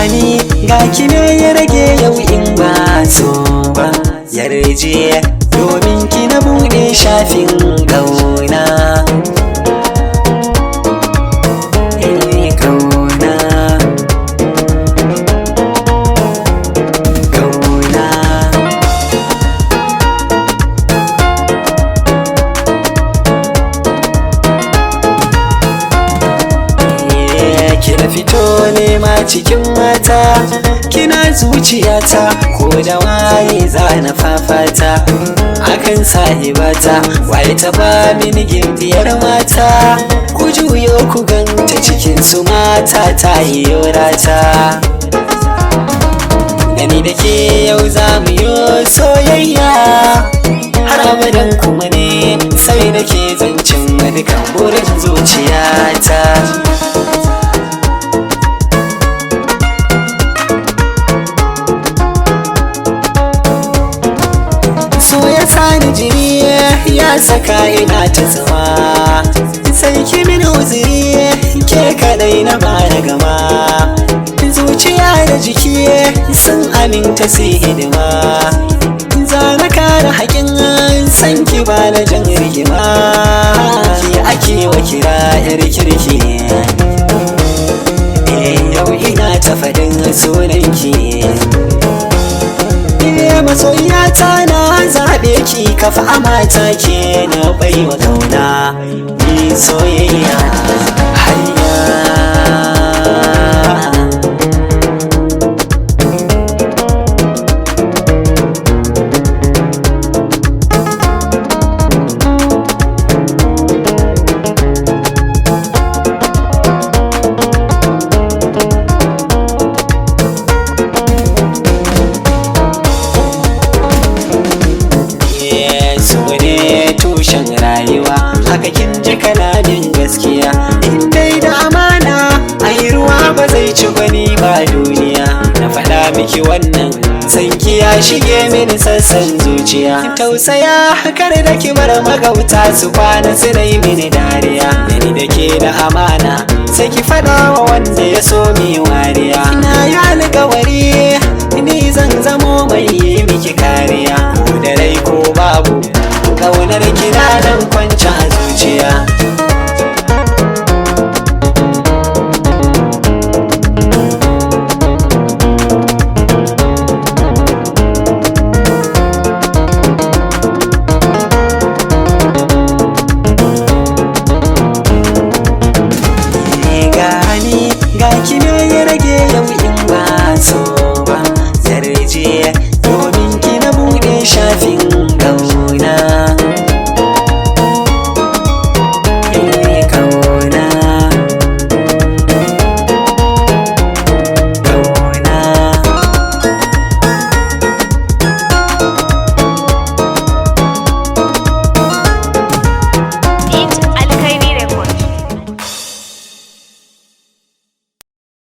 Gani ga ki ne ya rage yau in ba so ba, yarje domin ki na buɗe shafin ƙauna. Eh, ƙauna. Ƙauna. Kina fito nema cikin mata, kina zuciyata, ko da waye za na fafata akan sahibata, waye ta ba mini gindiyar mata, ku juyo ku ganta cikin su mata ta yi rata. Da ni da ke yau za mu yi soyayya har abadan, kuma ne sai da ke zancin dukan burin zuciyata. So ya sani jiri, ya saka ina ta zama, sai ki min uzuri, ke kadai na bara gama. Zuciya da jiki sun aminta su hidima, za na kare haƙin san ki, ba na jan rigima. Ki ake wa kira yar kirki. Eh, yau ina ta faɗin sunanki. Masoyiyata, na zaɓe ki, kafa amata ke na baiwa kauna, ni soyayya hayya. Su ne tushen rayuwa, haka kin ji kalamin gaskiya. In dai da amana, ai ruwa ba zai ci gwani ba duniya. Na faɗa miki wannan, sanki ya shige mini sassan zuciya. Tausaya kar da ki bar magauta su kwana su yi mini dariya. Da ni da ke da amana, sai ki faɗa wa wanda ya so mi wariya. Na yi alkawari, ni zan zamo mai yi miki kariya, ko da rai ko babu, ƙaunar kina nan kwanci a zuciya.